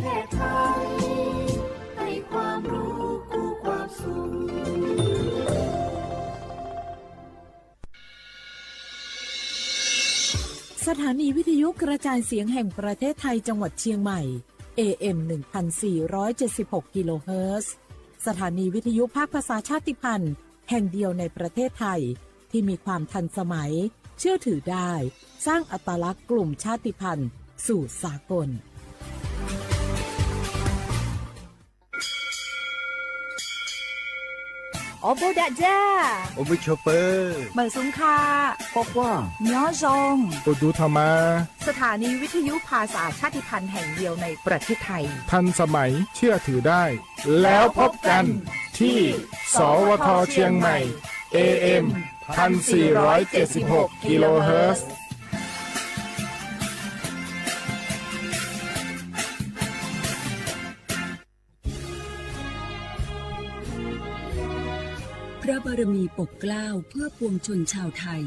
เทศไทยให้ความรู้คู่ความสุข สถานีวิทยุกระจายเสียงแห่งประเทศไทยจังหวัดเชียงใหม่ เอ เอ็ม หนึ่งพันสี่ร้อยเจ็ดสิบหก กิโลเฮิรตซ์ สถานีวิทยุภาคภาษาชาติพันธุ์แห่งเดียวในประเทศไทย ที่มีความทันสมัย เชื่อถือได้ สร้างอัตลักษณ์กลุ่มชาติพันธุ์สู่สากล Os puag dam ja, os puag chua pawg, mam xub kha, poj quaj, nyob zoo, tus dub tha mas. สถานีวิทยุภาษาชาติพันธุ์แห่งเดียวในประเทศไทย ทันสมัย เชื่อถือได้ แล้วพบกันที่ สวท เชียงใหม่ เอ เอ็ม พันสี่ร้อยเจ็ดสิบหก กิโลเฮิรตซ์ พระบารมีปกเกล้าเพื่อปวงชนชาวไทย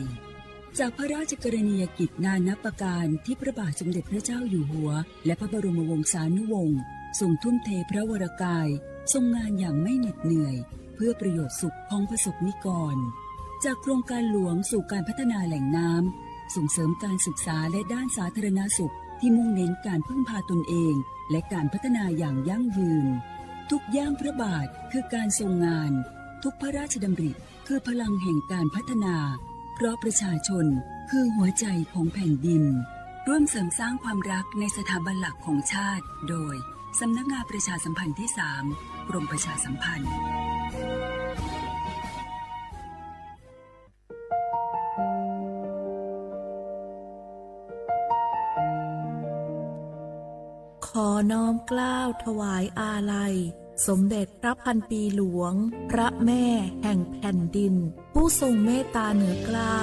จากพระราชกรณียกิจนานับประการที่พระบาทสมเด็จพระเจ้าอยู่หัว และพระบรมวงศานุวงศ์ทรงทุ่มเทพระวรกาย ทรงงานอย่างไม่เหน็ดเหนื่อย เพื่อประโยชน์สุขของประสบนิกร จากโครงการหลวงสู่การพัฒนาแหล่งน้ำ ส่งเสริมการศึกษาและด้านสาธารณสุขที่มุ่งเน้นการพึ่งพาตนเอง และการพัฒนาอย่างยั่งยืน ทุกย่างพระบาทคือการทรงงาน ทุกพระราชดำริคือพลังแห่งการพัฒนา เพราะประชาชนคือหัวใจของแผ่นดิน ร่วมเสริมสร้างความรักในสถาบันหลักของชาติ โดย สำนักงานประชาสัมพันธ์ที่สาม กรมประชาสัมพันธ์ ขอน้อมเกล้าถวายอาลัย สมเด็จพระพันปีหลวง พระแม่แห่งแผ่นดิน ผู้ทรงเมตตาเหนือเกล้า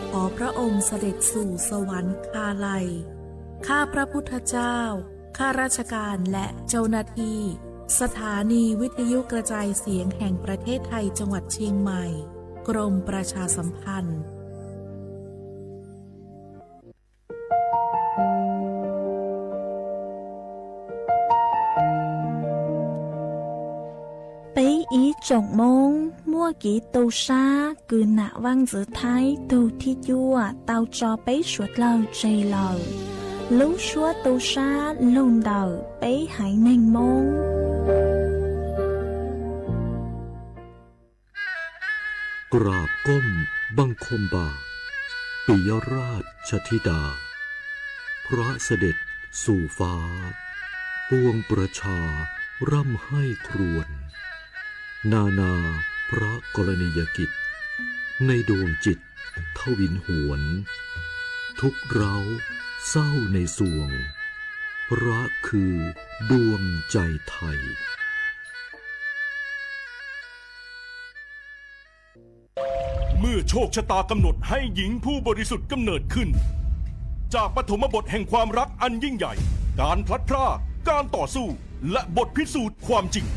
ขอพระองค์เสด็จสู่สวรรคาลัย ข้าพระพุทธเจ้า ข้าราชการและเจ้าหน้าที่ สถานีวิทยุกระจายเสียงแห่งประเทศไทยจังหวัดเชียงใหม่ กรมประชาสัมพันธ์ Peb ib tsoom Hmoob muaj kev tu sab kws nam Vaj Ntxwv Thaib tug thib cuaj tau tso peb suav dlawg tseg lawm. Lub suab tu sab lug ntawm peb haiv neeg Hmoob. กราบก้มบังคมบาท ปิยราชธิดา พระเสด็จสู่ฟ้า ปวงประชาร่ำไห้ครวญ นานาพระกรณียกิจ ในดวงจิตทวินหวน ทุกข์ร้าวเศร้าในสวง พระคือดวงใจไทย เมื่อโชคชะตากำหนดให้หญิงผู้บริสุทธิ์กำเนิดขึ้น จากปฐมบทแห่งความรักอันยิ่งใหญ่ การพลัดพราก การต่อสู้ และบทพิสูจน์ความจริง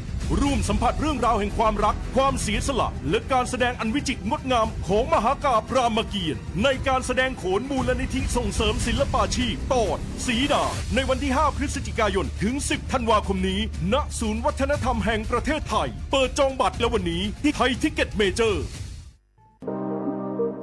ร่วมสัมผัสเรื่องราวแห่งความรัก ความเสียสละ และการแสดงอันวิจิตรงดงามของมหากาพย์รามเกียรติ์ ในการแสดงโขนมูลนิธิส่งเสริมศิลปาชีพ ตอน สีดา ในวันที่ ห้า พฤศจิกายน ถึง สิบ ธันวาคมนี้ ณ ศูนย์วัฒนธรรมแห่งประเทศไทย เปิดจองบัตรแล้ววันนี้ที่ไทยทิกเก็ตเมเจอร์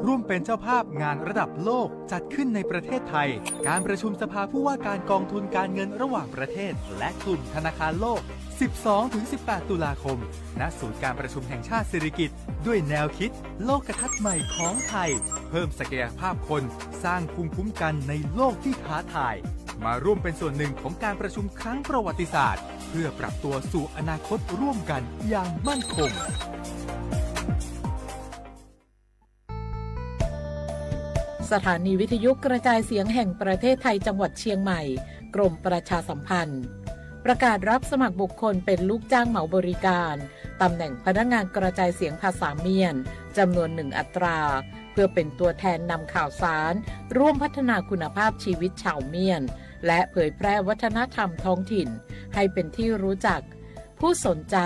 ร่วมเป็นเจ้าภาพงานระดับโลกจัดขึ้นในประเทศไทย การประชุมสภาผู้ว่าการกองทุนการเงินระหว่างประเทศ และกลุ่มธนาคารโลก สิบสองถึงสิบแปด ตุลาคม ณ ศูนย์การประชุมแห่งชาติสิริกิติ์ ด้วยแนวคิดโลกทัศน์ใหม่ของไทย เพิ่มศักยภาพคน สร้างภูมิคุ้มกันในโลกที่ท้าทาย มาร่วมเป็นส่วนหนึ่งของการประชุมครั้งประวัติศาสตร์ เพื่อปรับตัวสู่อนาคตร่วมกันอย่างมั่นคง สถานีวิทยุกระจายเสียงแห่งประเทศไทยจังหวัดเชียงใหม่ กรมประชาสัมพันธ์ ประกาศรับสมัครบุคคลเป็นลูกจ้างเหมาบริการ ตำแหน่งพนักงานกระจายเสียงภาษาเมียน จำนวนหนึ่งอัตรา เพื่อเป็นตัวแทนนำข่าวสาร ร่วมพัฒนาคุณภาพชีวิตชาวเมียน และเผยแพร่วัฒนธรรมท้องถิ่น ให้เป็นที่รู้จัก ผู้สนใจ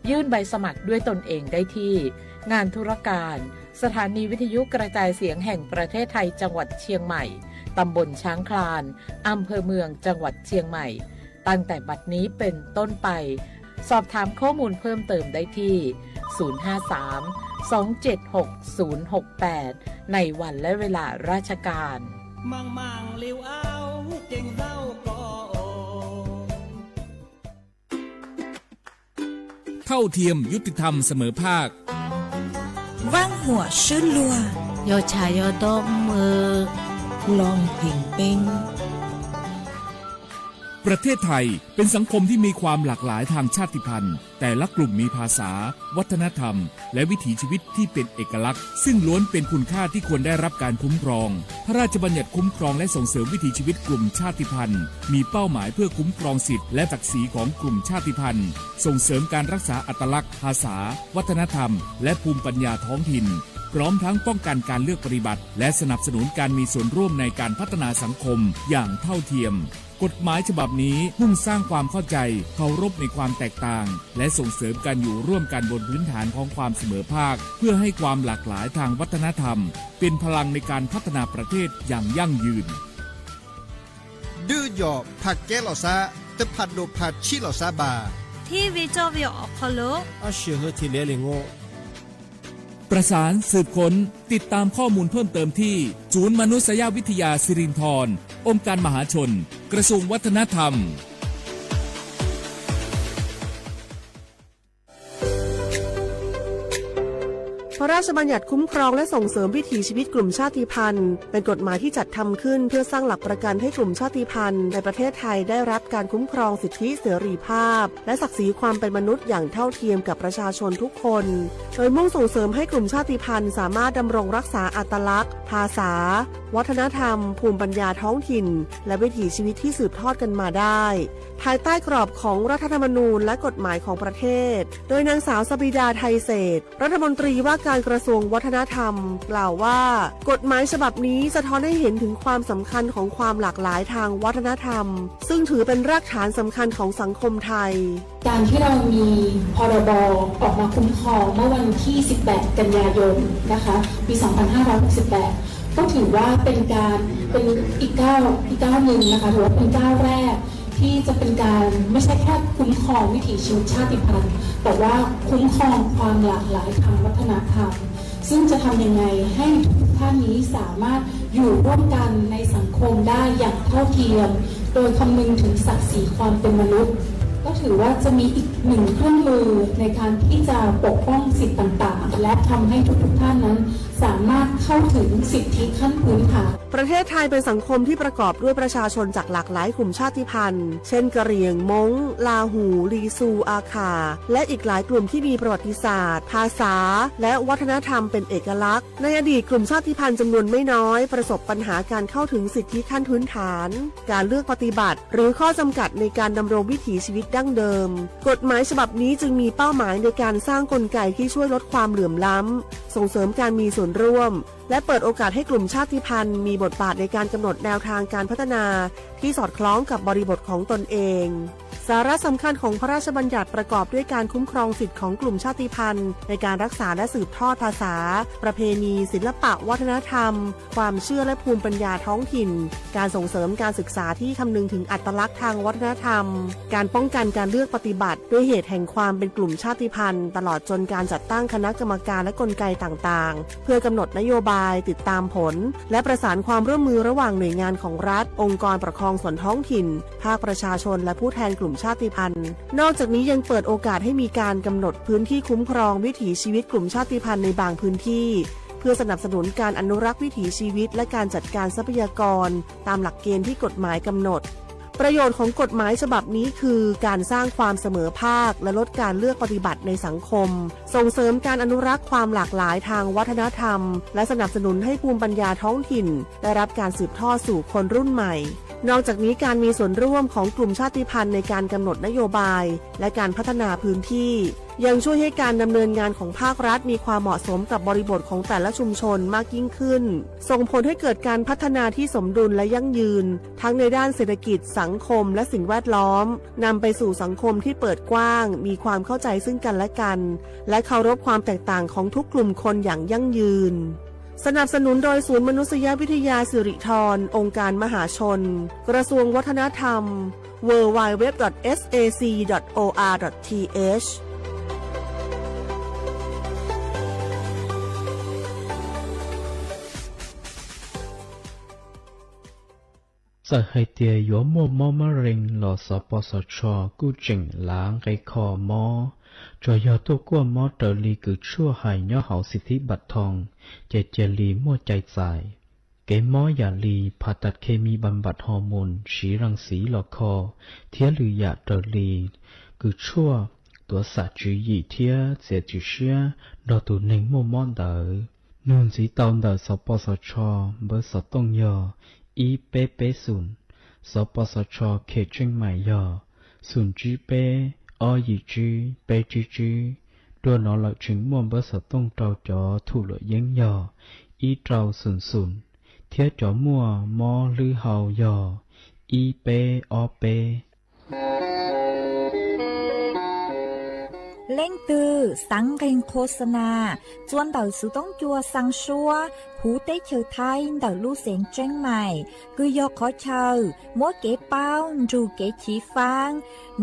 ยื่นใบสมัครด้วยตนเองได้ที่ งานธุรการ สถานีวิทยุกระจายเสียงแห่งประเทศไทยจังหวัดเชียงใหม่ ตำบลช้างคลาน อำเภอเมือง จังหวัดเชียงใหม่ ตั้งแต่บัดนี้เป็นต้นไป สอบถามข้อมูลเพิ่มเติมได้ที่ ศูนย์ห้าสาม สองเจ็ดหก ศูนย์หกแปด ในวันและเวลาราชการ Tab เท่าเทียม ยุติธรรม เสมอภาค Vaj huam swb luag, yog tshaj yog dob mw, loj heev peeb. ประเทศไทยเป็นสังคมที่มีความหลากหลายทางชาติพันธุ์ แต่ละกลุ่มมีภาษา วัฒนธรรม และวิถีชีวิตที่เป็นเอกลักษณ์ ซึ่งล้วนเป็นคุณค่าที่ควรได้รับการคุ้มครอง พระราชบัญญัติคุ้มครองและส่งเสริมวิถีชีวิตกลุ่มชาติพันธุ์ มีเป้าหมายเพื่อคุ้มครองสิทธิและศักดิ์ศรีของกลุ่มชาติพันธุ์ ส่งเสริมการรักษาอัตลักษณ์ ภาษา วัฒนธรรม และภูมิปัญญาท้องถิ่น พร้อมทั้งป้องกันการเลือกปฏิบัติ และสนับสนุนการมีส่วนร่วมในการพัฒนาสังคมอย่างเท่าเทียม กฎหมายฉบับนี้มุ่งสร้างความเข้าใจ เคารพในความแตกต่าง และส่งเสริมการอยู่ร่วมกันบนพื้นฐานของความเสมอภาค เพื่อให้ความหลากหลายทางวัฒนธรรม เป็นพลังในการพัฒนาประเทศอย่างยั่งยืน Dwb yom phaj kev los xab, teb phaj dua phaj tshib los xab npas, thib vij coj vij o qhov lug, a sim hwj thim liab li ngo. ประสานสืบค้น ติดตามข้อมูลเพิ่มเติมที่ ศูนย์มนุษยวิทยาสิรินธร องค์การมหาชน กระทรวงวัฒนธรรม พระราชบัญญัติคุ้มครองและส่งเสริมวิถีชีวิตกลุ่มชาติพันธุ์ เป็นกฎหมายที่จัดทำขึ้นเพื่อสร้างหลักประกันให้กลุ่มชาติพันธุ์ในประเทศไทยได้รับการคุ้มครองสิทธิเสรีภาพ และศักดิ์ศรีความเป็นมนุษย์อย่างเท่าเทียมกับประชาชนทุกคน โดยมุ่งส่งเสริมให้กลุ่มชาติพันธุ์สามารถดำรงรักษาอัตลักษณ์ ภาษา วัฒนธรรม ภูมิปัญญาท้องถิ่น และวิถีชีวิตที่สืบทอดกันมาได้ ภายใต้กรอบของรัฐธรรมนูญและกฎหมายของประเทศ โดยนางสาวสบิดา ไทยเศรษฐ รัฐมนตรีว่าการกระทรวงวัฒนธรรม กล่าวว่า กฎหมายฉบับนี้สะท้อนให้เห็นถึงความสำคัญของความหลากหลายทางวัฒนธรรม ซึ่งถือเป็นรากฐานสำคัญของสังคมไทย การที่เรามี พรบ ออกมาคุ้มครองเมื่อวันที่ สิบแปด กันยายน นะคะ ปี สองพันห้าร้อยหกสิบแปด ก็ถือว่าเป็นการ เป็นอีกก้าว อีกก้าวหนึ่งนะคะ ถือว่าเป็นก้าวแรก ที่จะเป็นการไม่ใช่แค่คุ้มครองวิถีชีวิตชาติพันธุ์ แต่ว่าคุ้มครองความหลากหลายทางวัฒนธรรม ซึ่งจะทำยังไงให้ทุกท่านนี้สามารถอยู่ร่วมกันในสังคมได้อย่างเท่าเทียม โดยคำนึงถึงศักดิ์ศรีความเป็นมนุษย์ ก็ถือว่าจะมีอีกหนึ่งเครื่องมือในการที่จะปกป้องสิทธิ์ต่างๆ และทำให้ทุกๆท่านนั้นสามารถเข้าถึงสิทธิขั้นพื้นฐาน ประเทศไทยเป็นสังคมที่ประกอบด้วยประชาชนจากหลากหลายกลุ่มชาติพันธุ์ เช่น กะเหรี่ยง ม้ง ลาหู ลีซู อาข่า และอีกหลายกลุ่มที่มีประวัติศาสตร์ ภาษา และวัฒนธรรมเป็นเอกลักษณ์ ในอดีตกลุ่มชาติพันธุ์จำนวนไม่น้อย ประสบปัญหาการเข้าถึงสิทธิขั้นพื้นฐาน การเลือกปฏิบัติ หรือข้อจำกัดในการดำรงวิถีชีวิตดั้งเดิม กฎหมายฉบับนี้จึงมีเป้าหมายในการสร้างกลไกที่ช่วยลดความเหลื่อมล้ำ ส่งเสริมการมีส่วนร่วม และเปิดโอกาสให้กลุ่มชาติพันธุ์มีบทบาทในการกำหนดแนวทางการพัฒนาที่สอดคล้องกับบริบทของตนเอง สาระสำคัญของพระราชบัญญัติประกอบด้วยการคุ้มครองสิทธิของกลุ่มชาติพันธุ์ในการรักษาและสืบทอดภาษา ประเพณี ศิลปะวัฒนธรรม ความเชื่อและภูมิปัญญาท้องถิ่น การส่งเสริมการศึกษาที่คำนึงถึงอัตลักษณ์ทางวัฒนธรรม การป้องกันการเลือกปฏิบัติด้วยเหตุแห่งความเป็นกลุ่มชาติพันธุ์ ตลอดจนการจัดตั้งคณะกรรมการและกลไกต่างๆ เพื่อกำหนดนโยบาย ติดตามผล และประสานความร่วมมือระหว่างหน่วยงานของรัฐ องค์กรปกครองส่วนท้องถิ่น ภาคประชาชน และผู้แทนกลุ่มชาติพันธุ์ นอกจากนี้ยังเปิดโอกาสให้มีการกำหนดพื้นที่คุ้มครองวิถีชีวิตกลุ่มชาติพันธุ์ในบางพื้นที่ เพื่อสนับสนุนการอนุรักษ์วิถีชีวิต และการจัดการทรัพยากร ตามหลักเกณฑ์ที่กฎหมายกำหนด ประโยชน์ของกฎหมายฉบับนี้คือการสร้างความเสมอภาค และลดการเลือกปฏิบัติในสังคม ส่งเสริมการอนุรักษ์ความหลากหลายทางวัฒนธรรม และสนับสนุนให้ภูมิปัญญาท้องถิ่น ได้รับการสืบทอดสู่คนรุ่นใหม่ นอกจากนี้การมีส่วนร่วมของกลุ่มชาติพันธุ์ในการกำหนดนโยบาย และการพัฒนาพื้นที่ ยังช่วยให้การดำเนินงานของภาครัฐมีความเหมาะสมกับบริบทของแต่ละชุมชนมากยิ่งขึ้น ส่งผลให้เกิดการพัฒนาที่สมดุลและยั่งยืน ทั้งในด้านเศรษฐกิจ สังคม และสิ่งแวดล้อม นำไปสู่สังคมที่เปิดกว้าง มีความเข้าใจซึ่งกันและกัน และเคารพความแตกต่างของทุกกลุ่มคนอย่างยั่งยืน สนับสนุนโดยศูนย์มนุษยวิทยาสิริธร องค์การมหาชน กระทรวงวัฒนธรรม ดับเบิลยู ดับเบิลยู ดับเบิลยู ดอท เอส เอ ซี ดอท โอ อาร์ ดอท ที เอช Txawm hais tias yuav muaj mob mab rees los xov pos xov tsho kuj tseem lav nqe kho mob, tsuas yog tuaj kuaj mob raws li kws tshuaj hais nyob hauv xib thib npam thoo, ces cia li muaj cai txais. Kev mob yam li phas tas khes mis npam npam hos moos siv ras xiv los kho, thiab lwm yam raws li kws tshuaj tuav xam tswv yim thiab txiav txim siab nrog tus neeg muaj mob ntawd. Nug ntxiv tau ntawm xov pos xov tsho, npawb xov tooj yog ib peb peb xoom, xov pos xov tsho khes tseej mais yog xoom tsib peb ob yim tsib peb tsib tsib. Dua no lawm tseem muaj npawb xov tooj rau cov thum luam yeeb yog ib rau xoom xoom, thiab cov muaj mob hlwb hau yog ib peb ob peb. Leej twg xaav nqeeg qhua xa nas txua ntawm xuv toob cua xaa suab huv teb chaws Thaib ntawm lub xeev Tseeb Mais, kws yog qhov chaw muab kev paub nrug kev chiv faab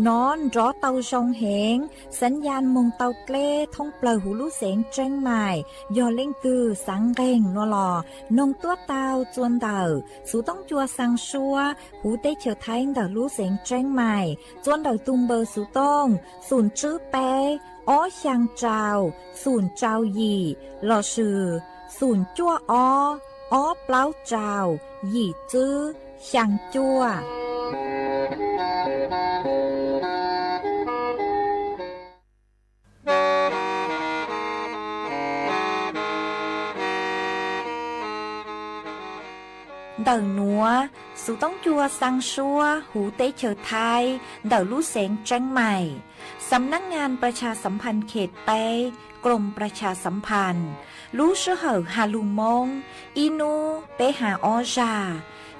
nov nrov tau zoo heev, xaav yaj moog tau dleb thoob plawg huv lub xeev Tseeb Mais. Yog leej twg xaav nqeeg no los noog tuab tau txua ntawm xuv toob cua xaa suab huv teb chaws Thaib ntawm lub xeev Tseeb Mais, txua ntawm tug npawb xuv tooj xoom tsib peb ob xyaa rau xoom rau yim lossis xoom cuaj ob ob plaub rau yim tsib xyaa cuaj. Ntawm nuav, xuv toob cua xaa suab huv teb chaws Thaib ntawm lub xeev Tseeb Mais, Sำນັກงานประชาสัมพันธ์ เขตแปด กรมประชาสัมพันธ์, lub sij hawm has lug Moob, ib nub peb has ob zag,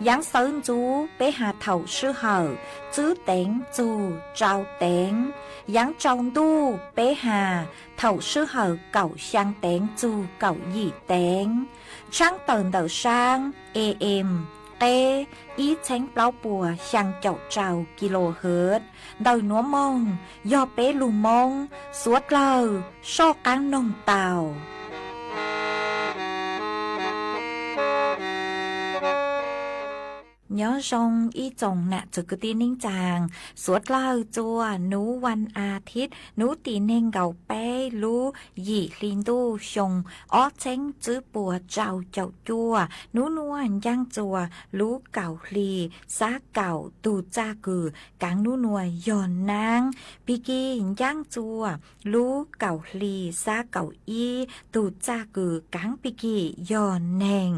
yaav sawv ntxuv peb has thaum sij hawm tsib teev txug rau teev, yaav tsaus ntuj peb has thaum sij hawm kaum xyaa teev txug kaum yim teev, tshaab tawm ntawm saab A M qeb ib txheeb plaub puas xyaa caum rau kilohertz. Ntawm nuav moog yog peb lug Moob, suav dlawg soj qaab noog tau. Nyob zoo ib tsoom nam txwv kwv tij neej tsaa, suav dlawg txua nub vas as thiv nub tim neeg nkaum peb lub yim hli ntuj xyoo ob txheeb tsib puas rau caum cuaj. Nub nuav ncaaj txua lub kaum hli xab kaum tug txaj kws kaav nub nuav yog naab, pig kig ncaaj txua lub kaum hli xab kaum ib tug txaj kws kaav pig kig yog neeg.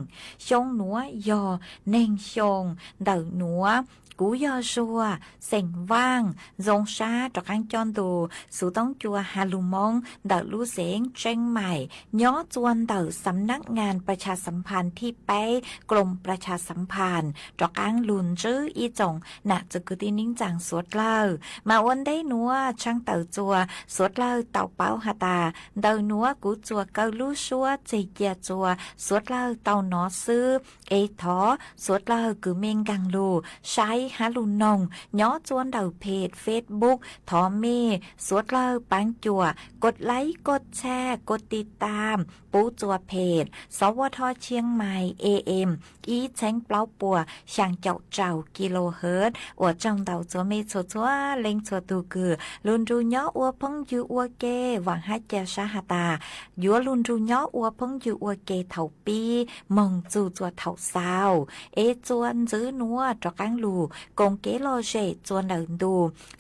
Xyoo nuav yog neeg xyoo. Ntawm nuav kuv yog Zuag, xeem Vaaj, zoo sab rov qaab coj ntu xuv toob cua has lug Moob ntawm lub xeev Tseeb Mais, nyob txua ntawm Sำນັกงานประชาสัมพันธ์ ที่แปด กรมประชาสัมพันธ์ rov qaab lug ntsib ib tsoom nam txwv kwv tij neej tsaa suav dlawg. Mas ua ntej nuav tshaab tawm txua suav dlawg tau paub has tas, ntawm nuav kuv txuas kaw lub suab txeg cia txua suav dlawg tau nov xwb. Es thov suav dlawg kws mej nkaag lug saib hab lug noog nyob txua ntawm phem Facebook, thov mej suav dlawg paab cuam kod like, kod share, kod tiv tam pub txua phem Sov Vaj Thoj Tshiab Mais A M ib txheeb plaub puas xyaa caum rau kilohertz. Ua tsaug ntau txua mej txhua txhua leej txhua tug kws lug nrug nyob ua phooj ywg ua ke. Vaam hab ca sab has tas yuav lug nrug nyob ua phooj ywg ua ke thaum pib moog txug txua thaum xaus. Es txua ntxiv nuav rov qaab lug koom kev lom zem txua ntawm ntu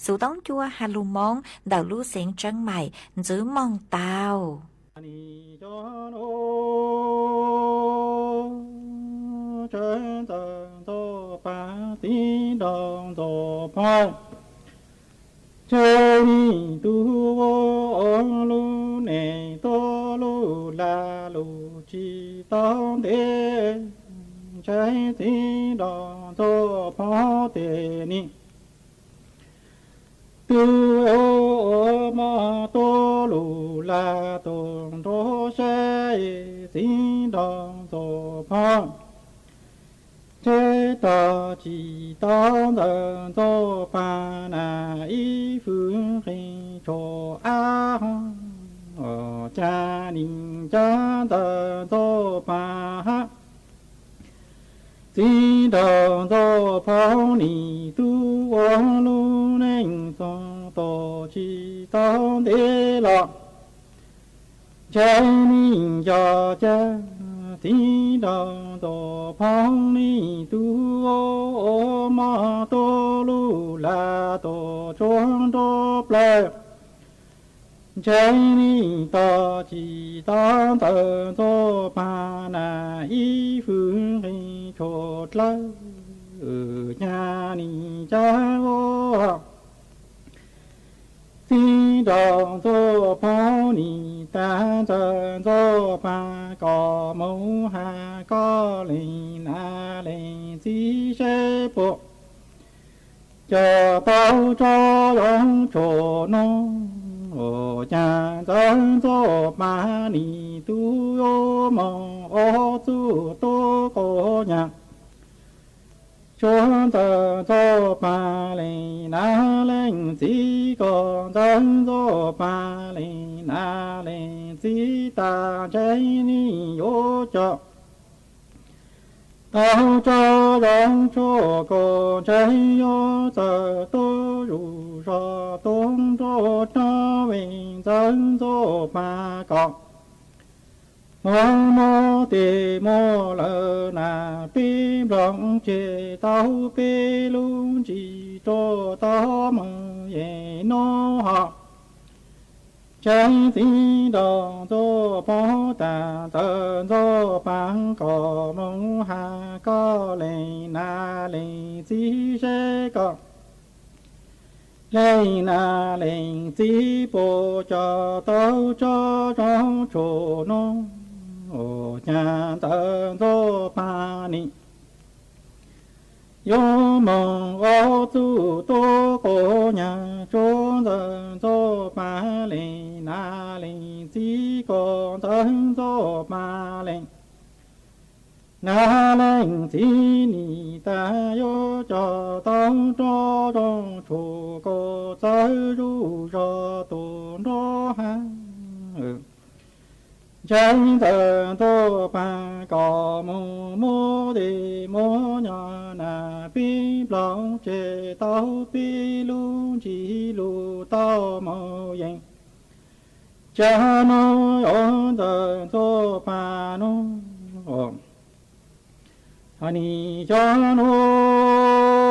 xuv toob cua has lug Moob ntawm lub xeev Tseeb Mais ntxiv moog tau. Txawj ntxawm ntxuag paav txiv nraug ntxuag phooj, txawj nim tug ua lub neej tuab lub lag lug tsis tau ntev, ntshai txiv nraug ntxuag phooj tes nim twb ua mov tuab lub lag tug nrog saib txiv nraug tsis tau ntxawm Ntxawg Paj nas ib hwj nqis tshuaj ab hov, cas nim cas ntxawm Ntxawg Paj hab txiv nraug Ntxawg Phauj nim tub ua lub neej txog tos tsis tau ntev los ntshai nim nco cas txiv nraug Ntxawg Phauj nim tub ua mob tuaj lub lag tuaj tsuag nruab plawg. Ntshai nim tos tsis tau ntxawm Ntxawg Paj nas ib hwj nqis tshuaj dlawb, cas nim cas ua txiv nraug Ntxawg Phauj nim tas ntxawm Ntxawg Paj kom mus has koj leej nam leej txiv seb puas coj tau tsob zoo tshuaj no. Cas ntxawm Ntxawg Paj nim tub yuav moog ua txuj tuab quas nyag, tshuav ntxawm Ntxawg Paj leej nam leej txiv, kom ntxawm Ntxawg Paj leej nam leej txiv tas ntshai nim yuav coj tau tsob zoo tshuaj, kom ntshai yuav txawm tuaj zuj zog tuaj nrog cov veej ntxawm Ntxawg Paj kom mus muab tes muab lawm nas peb nplooj tseg tau peb lub ntsis rua tau moog yeej nub hov. Ntshai txiv nraug Ntxawg Phauj tas ntxawm Ntxawg Paj kom mus has koj leej nam leej txiv seb koj leej nam leej txiv puas coj tau tsob zoo tshuaj no. Cas ntxawm Ntxawg Paj nim yuav moog ua txuj tuab quas nyag, tshuav ntxawm Ntxawg Paj leej nam leej txiv, kom ntxawm Ntxawg Paj leej nam leej txiv nim tas yuav coj tau rov zoo tshuaj kom txawm zuj zog tuaj nrog has. Ntshai ntxawm Ntxawg Paj kom mus muab tes muab nyo nas peb nplooj tseg tau peb lub ntsis lug tau moog yeej. Cas nuav yuav ntxawm Ntxawg Paj nuav, nim xyov nuav,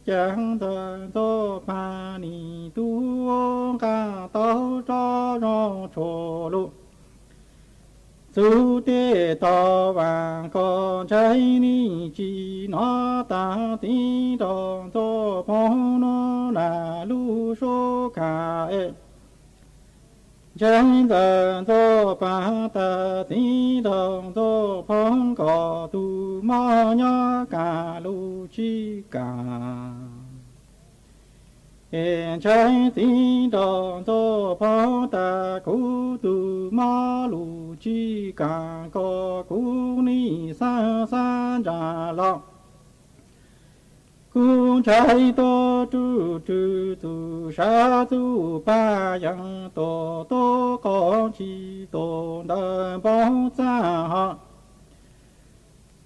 cas ntxawm Ntxawg Paj nim tub nqa tau tsob zoo tshuaj lug txug tej tog vaaj, kom ntshai nim tsis nov tas txiv nraug Ntxawg Phauj nuav nam lub suab kag es. Ntshai ntxawm Ntxawg Paj tas txiv nraug Ntxawg Phauj kom tug mog nyob kag lug tsis kag. Es ntshai txiv nraug Ntxawg Phauj tas kuv tug mog lug tsis kag, kom kuv nim xaav xaav ntsa los. Kuv ntshai tuaj rwg rwg txug sab txuj paj yeeb, tuaj tuab quas ntsis tuaj ntawm npoo txaj hov.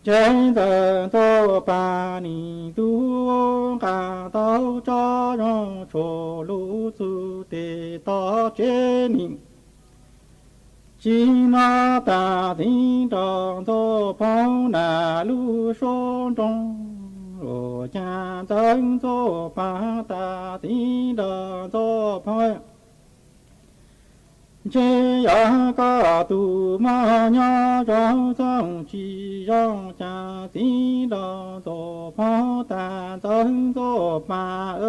Ntshai ntxawm Ntxawg Paj nim tub nqa tau tsob zoo tshuaj lug txug tes tog tsev nim tsis nov tas txiv nraug Ntxawg Phauj nam lub suab nroog. Ua cas ntxawm Ntxawg Paj tas txiv nraug Ntxawg Phauj, ntshe yog koj tug mog nyob zoo txooj tsis zoo, cas txiv nraug Ntxawg Phauj tas ntxawm Ntxawg Paj,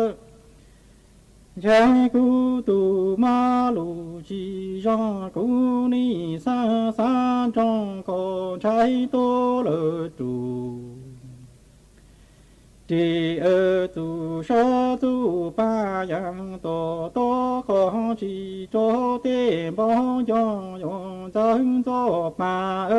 ntshai kuv tug mog lug tsis zoo, kuv nim xaav xaav ntsoog kom ntshai tuaj lawm rua. Ris txug sab txuj paj yeeb, tuaj tuab quas ntsis rua tej npoo yoog, yuav ntxawm Ntxawg Paj,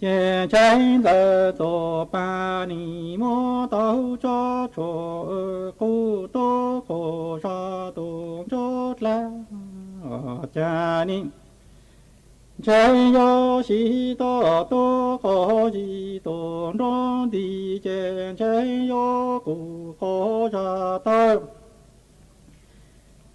Ces ntshai ntxawm Ntxoov Paj nim muab tau tsob tshuam qus tuaj qaug zog tus ntsuab dlawb. Cas nim ntshai yuav sib tuaj tuaj qaug zig tus nruab nti, ces ntshai yuav qus qaug zog tawm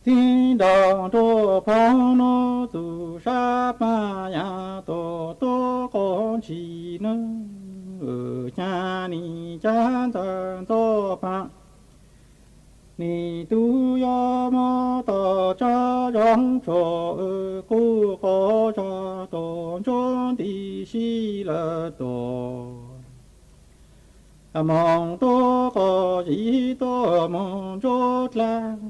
txiv nraug nruab phoob nub txuj sab paj yaj tuaj tuaj qaug ntshis nub. Cas nim ntshai ntxawm Ntxoov Paj nim tub yuav muab tau tsob zoo tshuam qus qaug zog tus ntsuab nti sib lawv tuaj moog tuaj qaug zig tuaj moog ntsuab dlawb.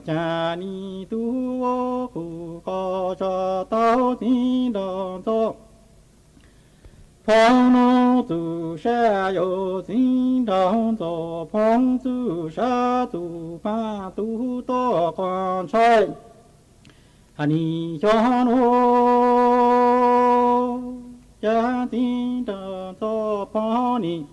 Cas nim tub yuav qus qaug zog tau txiv nraug Ntxoov Phoob nub txuj sab, yog txiv nraug Ntxoov Phoob txuj sab txuj paj tub tuaj qaug ntshai. Nim xyov nuav cas txiv nraug Ntxoov Phoob nim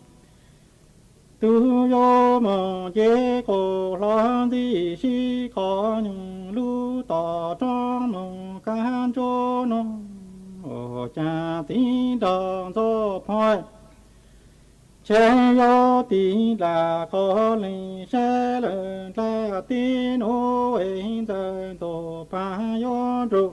tub yuav moog nce qaug hlo ntxi sib qhov nyuag lub tom roob moog kab ntsuab nuav. Cas txiv nraug Ntxoov Phoob ntshai yuav tig nrag qhov leej sab lawm nrag teb nuav es ntxawm Ntxoov Paj yuav nrug.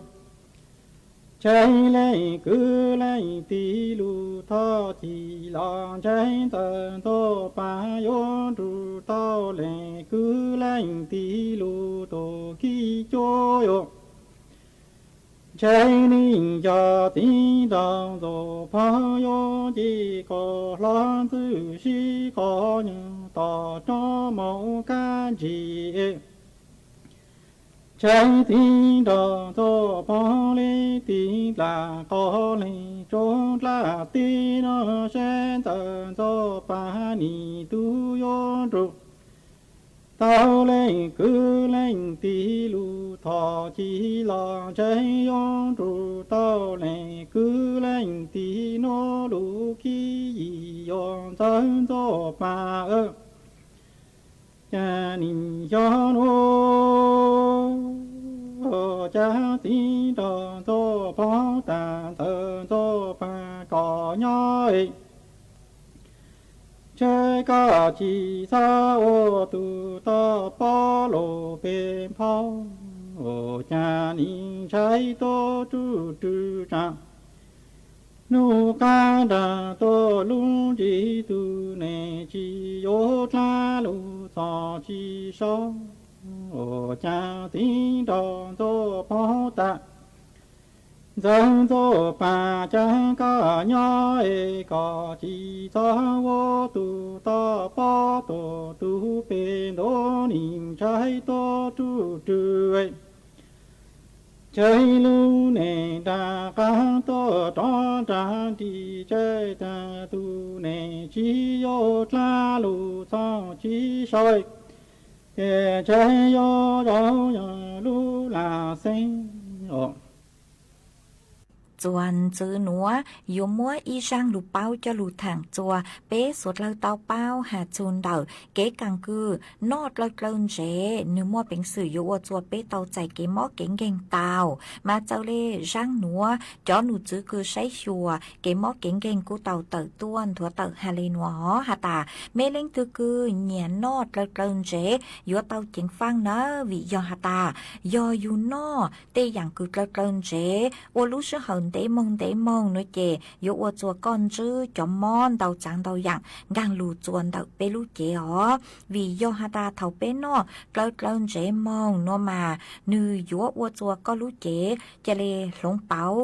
Ntshai leej kwv leej tij lug thov ci los ntshai ntxawm Ntxoov Paj yuav nrug tau leej kwv leej tij lug tug kib cuab yuav. Ntshai leej yog txiv nraug Ntxoov Phoob yuav nce qaug hlo ntxwb sib qhov nyuag tom roob moog kab ntsis. Ntshai txiv nraug Ntxoov Phoob le tig nrag qhov leej tsob nrag teb nuav seb ntxawm Ntxoov Paj nim tub yuav nrug tau leej kwv leej tij lug thov ci los ntshai yuav nrug tau leej kwv leej tij nuav lug kib yim yuav ntxawm Ntxoov Paj. Cas nim xyov nuav cas txiv nraug Ntxoov Phoob tas ntxawm Ntxoov Paj koj nyob es ntshai koj tsis txhob ua tug toj pob lug peg nphau. Cas nim ntshai tuaj tsuj rwg tsaam nub qaab nraag tuaj lub ntsig tug neeg tsis yuav dlaab lug txog tsis sau. Cas txiv nraug Ntxoov Phoob tas ntxawm Ntxoov Paj cas koj nyob es koj tsis txhob ua tug toj pob tuaj tug peg ntaub, nim ntshai tuaj tsuj rwg. Ntshai lub neej nraag qaab tuaj rov nraag nrig, ntshai tas tug neeg tsis yuav dlaab lug txog tsis sau, ces ntshai yuav zaum yog lub lag xeeb. Txuas ntxiv nuav yuav muab ib zaaj lug paub coj lug thaam txug peb suav dlawg tau paub has txug ntawm kev kaam kws noj dlawg dlawg ntsev, nwg muaj peev xwm yuav ua txug peb tau txais kev mob kev nkeeg tau. Mas txawm le zaaj nuav cov num txwv kws saib xyuas kev mob kev nkeeg kuj tau tawm tuaj nthuav tawm has le nuav has tas, mej leej twg kws nyiam noj dlawg dlawg ntsev yuav tau ceev faaj nawb, vim yog has tas yog yug noj tej yaam kws dlawg dlawg ntsev ua lub sij hawm ntev moog ntev moog nuav ces yuav ua txug koj ntswb cov mob ntau txaav ntau yaam nkaag lug txuas ntawm peb lub cev os. Vim yog has tas thaum peb noj dlawg dlawg ntsev moog nuav mas nwg yuav ua txug koj lub cev ca le hloov pauv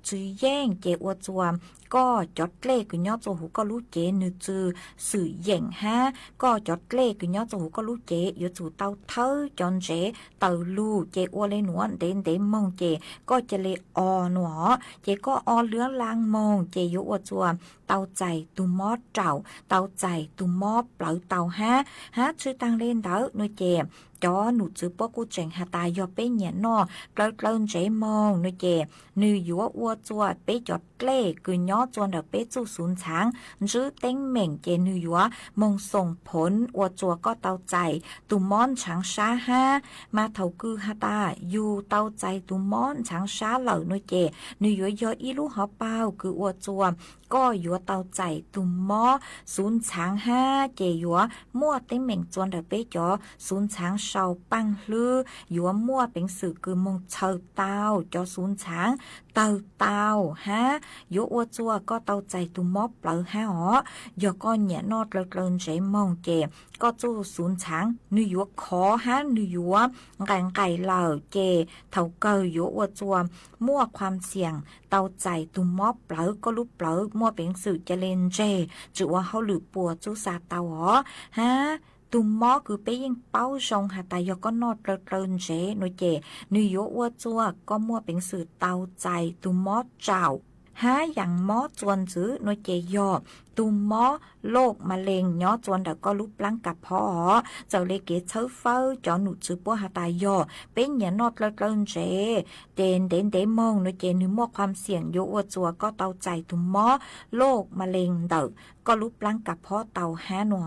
txwv yeej, ces ua txug koj cov dlej kws nyob txug huv koj lub cev nwg txwv xwm yeem hab koj cov dlej kws nyob txug huv koj lub cev yuav txug tau thawb cov ntsev taws lug, ces ua le nuav ntev ntev moog ces koj ca le o nuav os, ces koj o lwab laa moog ces yuav ua txug tau txais tug mob raum, tau txais tug mob plawv tau hab. Hab tshwj taag le ntawd nuav ces cov nom tswv puab kuj tseem has tas yog peb nyiam noj dlawv dlawv ntsev moog no ces nwg yuav ua txuas peb cov dlej kws nyob txuas ntawm peb txuj xuv ntxhaav ntsib teeb meem ces nwg yuav moog xoom phoov ua txuas koj tau txais tug mob ntxhaav sab hab. Mas thaum kws has tas yug tau txais tug mob ntxhaav sab lawm no ces nwg yuav yog ib lub hov paug kws ua txuas koj yuav tau txais tug mob xuv ntxhaav hab ces yuav muaj teeb meem txuas ntawm peb cov xuv ntxhaav sau paaj hlwb, yuav muaj peev xwm kws moog txhaws tau cov xuv ntxhaav, tawg tau hab yuav ua txuas koj tau txais tug mob plawv hab os. Yog koj nyiam noj dlawv dlawv ntsev moog ces koj txuj xuv ntxhaav nwg yuav khov hab nwg yuav nqaim nqaim lawm ces thaum kawg yuav ua txuas muaj khuam xiam tau txais tug mob plawv, koj lub plawv muaj peev xwm ca le ntseg tsi ua hauj lwm puas txuj xa tau os. Hab tug mob kws peb yeej paub zoo has tas yog koj noj dlawv dlawv ntsev no ces nwg yuav ua txuas koj muaj peev xwm tau txais tug mob tsaum hab yaam mob txuas ntxiv no ces yog tug mob loj ma lees nyob txuas ntawm koj lub plaab ka phob os. Txawm le kev txhawb fawb cov nom tswv puab has tas yog peb nyiam noj dlawv dlawv ntsev ces ntev ntev moog no ces nwg muaj khuam xiam yuav ua txuas koj tau txais tug mob loj ma lees ntawm koj lub plaab ka phob tau hab no.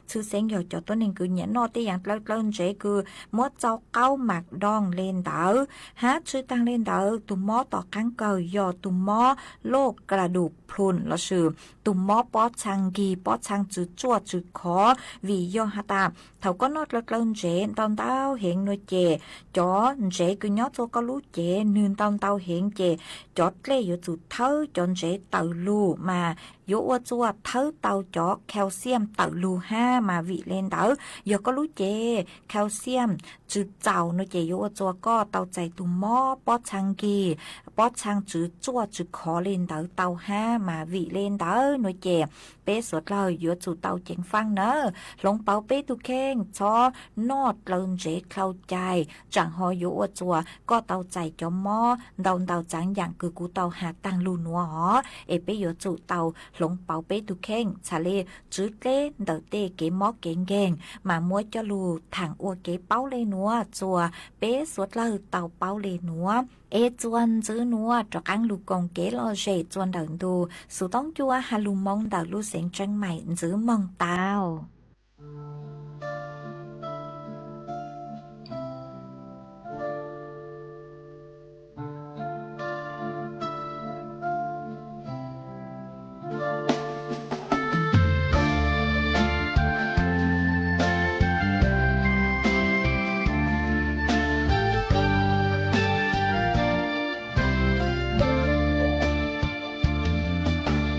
Tshwj xeeb yog cov tuab neeg kws nyiam noj tej yaam dlawv dlawv ntsev kws muab txau qaub mas doog le ntawd hab tshwj taag le ntawd tug mob tom qaab kawg yog tug mob loj ka dum plhum lossis tug mob pob txhaa nkig pob txhaa tsi tsuaj tsi khov vim yog has tas thaum koj noj dlawv dlawv ntsev ntau ntau heev no ces cov ntsev kws nyob txuas koj lub cev nwg ntau ntau heev ces cov dlej yuav tsum thawb cov ntsev tawm lug mas yuav ua txuas thawb tau cov calcium tawm lug hab mas vim le ntawd yog koj lub cev calcium tsi txaus no ces yuav ua txuas koj tau txais tug mob pob txhaa nkig pob txhaa tsi tsuaj tsi khov le ntawd tau hab mas vim le ntawd no ces peb suav dlawg yuav tsum tau ceev faaj nawb, hloov pauv peb tug kheej txhob noj dlawv ntsev dlhau cai tsaam ho yuav ua txuas koj tau txais cov mob ntau ntau txaav yaam kws kuv tau has taag lug nuav os. Es peb yuav tsum tau hloov pauv peb tug kheej txhad le tswv dleb ntawm tej kev mob kev nkeeg mas muab coj lug thaam ua kev paub le nuav txuas peb suav dlawg tau paub le nuav. Es txuas ntxiv nuav rov qaab lug koom kev lom zem txuas ntawm ntu xuv toob cua has lug moov ntawm lub xeev Tseeb Maim ntxiv moog tau.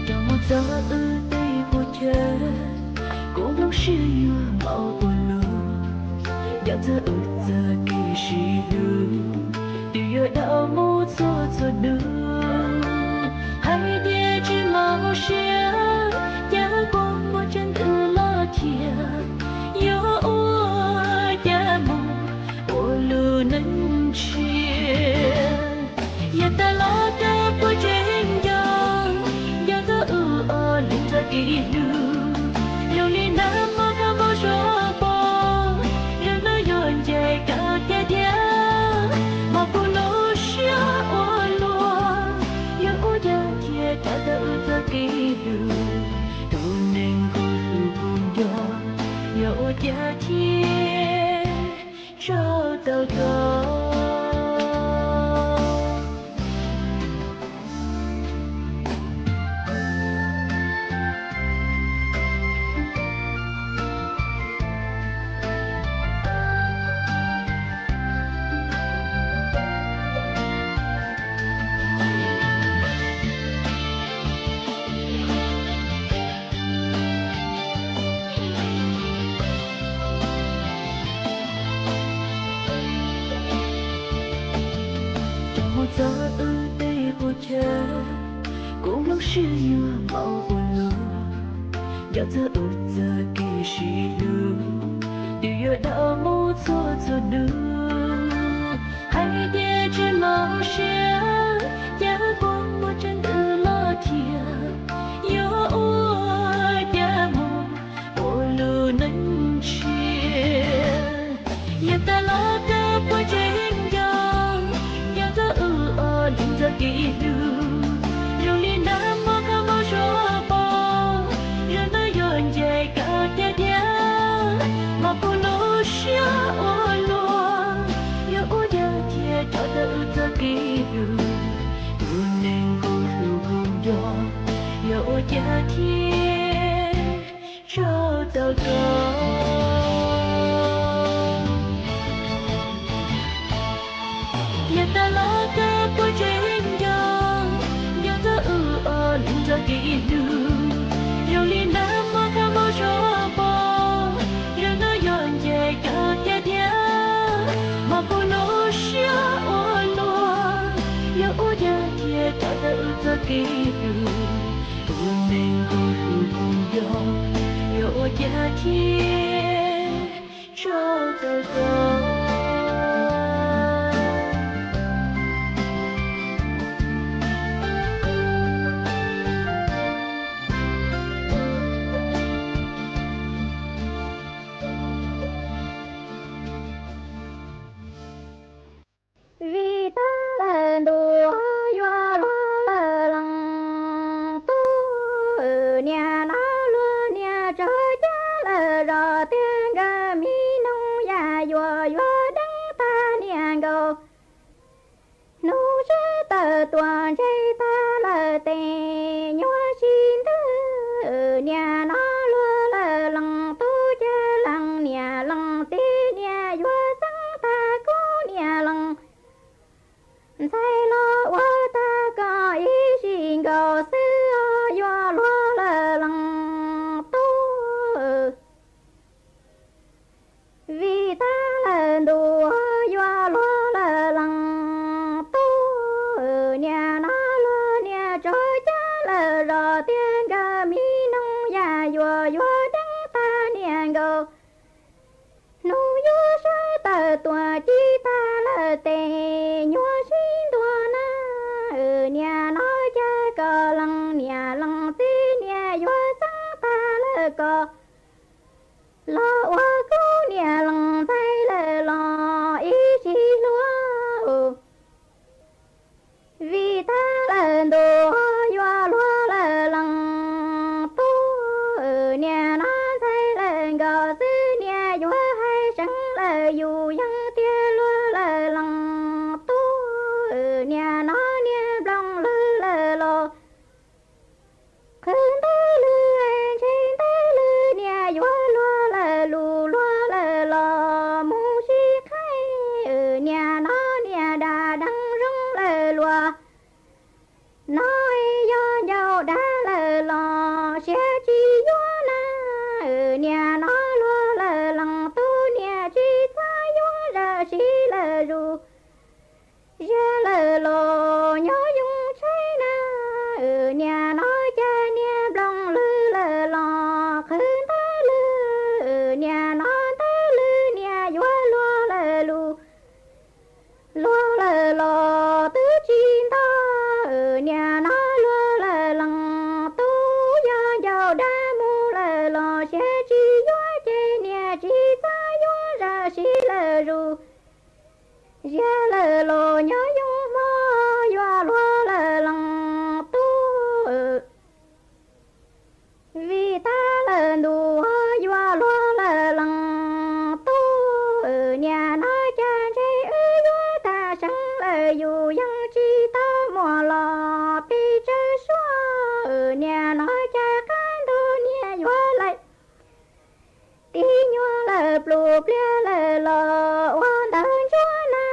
Rau moog txog wb tej qub chaw, kuv mloog siab yuav npaum ua luaj, nco txog wb txoj kev sib hlub, twb yuav dhau mus txhua txhua nub. Hais tias tsis mob siab, cas kuv muaj tseeb twg los thiaj yuav ua cas moog ua lub neej tshiab. Yog tas los rau puab tseem nco, nco txog wb ob leeg txoj kev hlub. Zoo li nag hmo dhau mus suav pob, zoo nub yuav ncaim rau tiag tiag. Mob kuv lub siab ua luaj, yuav ua cas thiaj rau tau wb txoj kev hlub. Tus neeg kuv hlub kuv nco, yuav ua cas thiaj tso tau koj. Rau moog txog wb tej qub chaw, kuv mloog siab yuav npaum ua luaj, nco txog wb txoj kev sib hlub, twb yuav dhau mus txhua txhua nub. Hais tias tsis mob siab, cas kuv muaj tseeb twg los thiaj yuav ua cas moog ua lub neej tshiab. Yog tas los koj puas tseem nco, yog txog wb ob leeg txoj kev hlub, zoo li nag hmo qhov muag suab poob, zoo ntuj yuav ncaim koj tiag tiag, mas kuv lub siab ua luaj, yog ua cas thiaj tso tawm wb txoj kev hlub, tus neeg kuv hlub kuv nco, yog ua cas thiaj tso tawm koj. Yog tas los koj puas tseem nco, nco txog wb ob leeg txoj kev hlub, zoo li nag hmo qhov muag suab poob, zoo ntuj yuav ncaim koj tiag tiag, mas kuv lub siab ua luaj, yog ua cas thiaj tso tawm wb txoj kev hlub, tus neeg kuv hlub kuv nco, yog ua cas thiaj tso tawm koj. Vim tab lawm ntuj yuav luag lawm lees tub, niam no luag niam tso cab lawm zos tiag, nkawd mi noog yam yuav yuav deev tag niam nkaus. Hnub sawv tawm tuaj ntseg tag lawm tes nyuaj sib ntwg, niam no luag lawm lees tub, cas lees niam lees txiv, niam yuav xeeb tag kub niam lees ntxhais los ua tag koj ib sim nkaus xwb, yuav luag lawm lees tub. Vim tab lawm ntuj yuav luag lawm lees tub, niam no luag niam tso cab lawm zos tiag, nkawd mi noog yam yuav yuav deev tag niam nkaus. Hnub yuav sawv tawm tuaj ci tag lawm tes nyuaj sib ntuag na, niam no cas koj lees niam lees txiv, niam yuav xeeb tag lawm koj los ua kub niam lees ntxhais lawm los ib sim hlub. Vim tab lawm ntuj yuav luag lawm lees tub, niam no ntxhais lawm nkaus xwb, niam yuav hais seev lawm yus yeej tiag, luag lawm lees tub, niam no niam nplooj lwg lawm los qhwv ntawd lwg, ntshe ntawd lwg niam yuav luag lawm lus, luag lawm los mus sib qhaib, niam no niam dag deev zoo lawm luag. No yog ncauj dag lawm los siab tsis yuav na, niam no luag lawm lees tub, niam tsis txhob yuav zam siv lawm zus. Zam lawm los nyob yoo tshaib na, niam no cas niam nplooj lwg lawm los qhwv ntawd lwg, niam no ntawd lwg niam yuav luag lawm lus. Luag lawm los twb tsis ntog, niam no luag lawm lees tub, yog ncauj dag mus lawm los siab tsis yuav ces niam tsis txhob yuav zam siv lawm zus. Zam lawm los nyob yoo hmo yuav luag lawm lees tub. Vim tab lawm ntuj yuav luag lawm lees tub, niam no cas ntshe wb yuav tag seev lawm yus yeej tsis tau muaj los pes tsawg suab, niam no cas qab ntug niam yuav laim tib nyuag lawm pluj pliag lawm los ua ntawv ntsuab na,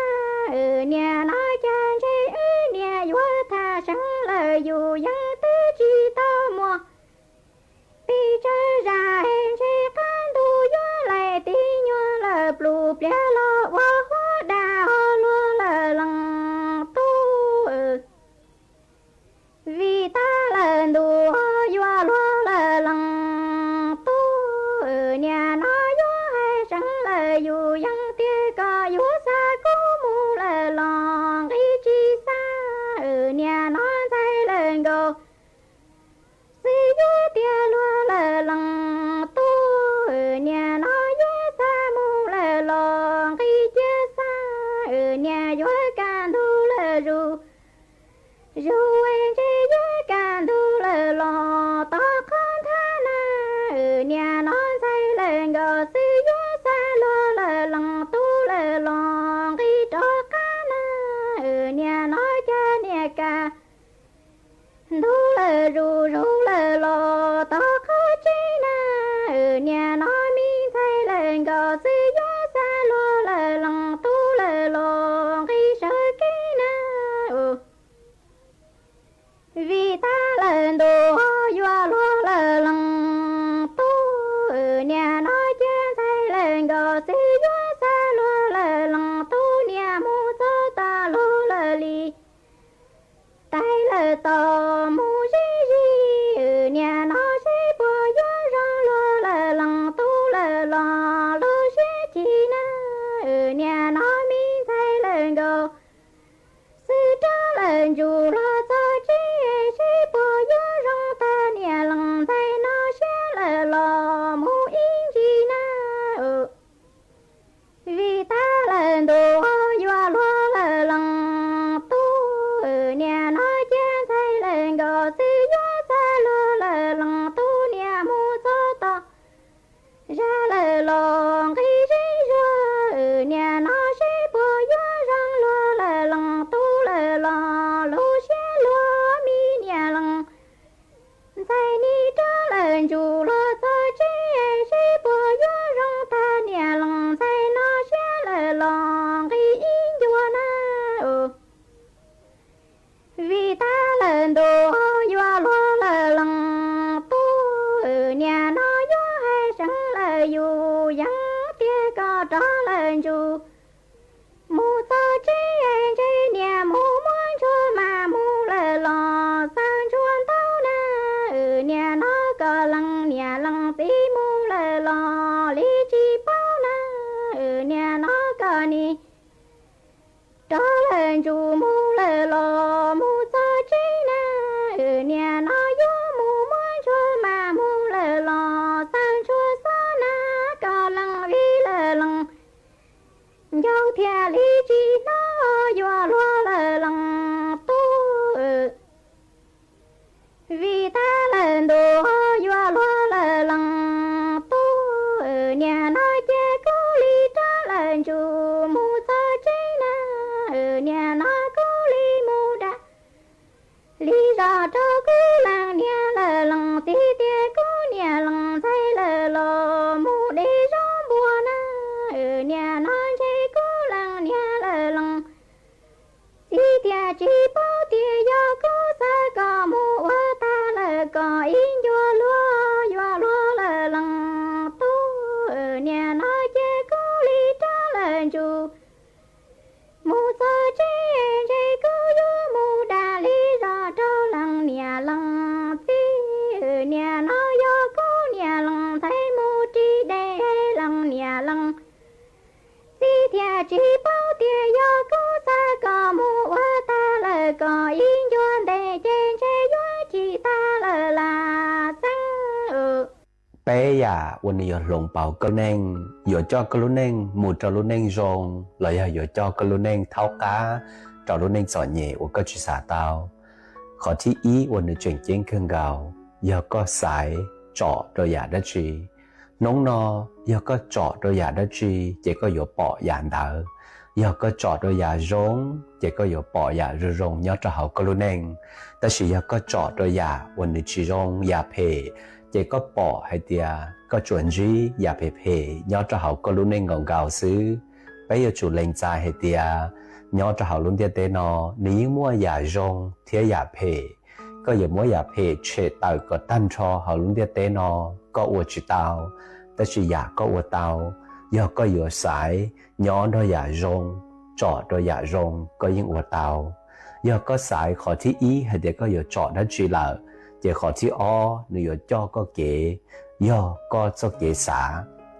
niam no cas ntshe wb niam yuav tag seev lawm yus yeej twb tsis tau muaj pes tsawg zam, ntshe qab ntug yuav laim tib nyuag lawm pluj pliag los ua huab dag ho luag lawm lees tub. Vim tab lawm ntuj yuav luag lawm lees tub, niam no yuav hais seev lawm yus yeej tiag, koj yuav xa kuv mus lawm los nqi tsis xa, niam no ntxhais lawm nkaus xwb yuav tiag, luag lawm lees tub, niam no yuav xa mus lawm los nqi nkauj xwb yuav xa luag lawm lees tub lawm los nqis sawv kev na. Vim tab lawm ntuj ho yuav luag lawm lees tub, niam no cia ntxhais lawm nkauj xwb yuav xa luag lawm lees tub, niam mus txog tom luag lawm li tais lawm tos mus zib zis, niam no seb puas yuav zoo luag lawm lees tub lawm los lub siab chim na. Niam no me ntxhais lawm nkauj xwb rov lawm ntsuj luag txog tsev, seb puas yuav zoo tag niam lees ntxhais no siab lawm los mus ib ntsis na. Vim tab lawm ntuj ho yuav luag lawm lees tub, niam no cia ntxhais lawm nkauj xwb yuav xa luag lawm lees tub, niam mus txog tom zag lawm los nqis zeb zuag, niam no seb puas yuav zoo luag lawm lees tub lawm los lub siab luag, me niam lees ntxhais nim rov lawm ntsuj luag txog tsev, seb puas yuav zoo tag niam lees ntxhais no siab lawm los nqis ib ncua na. Vim tab lawm ntuj ho yuav luag lawm lees tub, niam no yuav hais seev lawm yus yeej tiag kom rov lawm ntsuj mus txog tsev, ntshe niam mus muab ntsuag mas mus lawm los xaws ntsuag ntaub na. Niam no kom lees niam lees txiv mus lawm los li tsis paub na. Niam no kom nim rov lawm ntsuj mus lawm los mus txog tsev na. Niam no yuav mus muab ntsuag mas mus lawm los xaws ntsuag xob na, kom lees vim lawm lees ncauj thiaj li tsis hnov yuav luag lawm lees tub. Vim tab lawm ntuj ho yuav luag lawm lees tub, niam no cia kuv li rov lawm ntsuj mus txog tsev na. Niam no kuv li mus da li zos rau kuv lees niam lawm lees txiv, tias kuv niam lees ntxhais lawm los mus de zaub npua na. Niam no ntshe kuv lees niam lawm lees txiv, tias tsis paub tias yog kuv xav kom mus ua tag lawm kom ib ncua luag yuav luag lawm lees tub. Niam no cia kuv li rov lawm ntsuj mus txog tsev, ntshe kuv yuav mus da li zos rau lees niam lees txiv. Niam no yog kuv niam lees ntxhais mus ris dej lees niam lees txiv, thiaj tsis paub tias yog kuv xav kom mus ua tag lawm kom ib ncua ntev ces ntshe yuav chim tag lawm las xeeb. Peb yam uas nws yuav hloov pauv koj lub neej, yuav coj koj lub neej mus rau lub neej zoo, los yog yuav coj koj lub neej thaub qab rau lub neej txom nyem uas koj tsis xav tau. Qhov thib ib uas nws tseem ceeb kawg nkaus, yog koj xaiv tsom rau yam dab tsi. Hnub no, yog koj tsom rau yam dab tsi, ces koj yuav pom yam ntawd. Yog koj tsom rau yam zoo, ces koj yuav pom yam zoo zoo nyob rau hauv koj lub neej. Tab sis yog koj tsom rau yam uas nws tsis zoo, yam phem, ces koj pom hais tias koj tsuas ntsib yam phem phem nyob rau hauv koj lub neej nkaus nkaus xwb. Peb yuav tsum lees txais hais tias nyob rau hauv lub ntiaj teb no, nws yeej muaj yam zoo thiab yam phem. Koj yuav muab yam phem tshem tawm kom tag nrho hauv lub ntiaj teb no, koj ua tsis tau. Tab sis yam koj ua tau, yog koj yuav xaiv nyob nrog yam zoo, tsom rau yam zoo, koj yeej ua tau. Yog koj xaiv qhov thib ib hais tias koj yuav tsom dab tsi lawm, ces qhov thib ob nws yuav coj koj kev, yog koj txoj kev xav.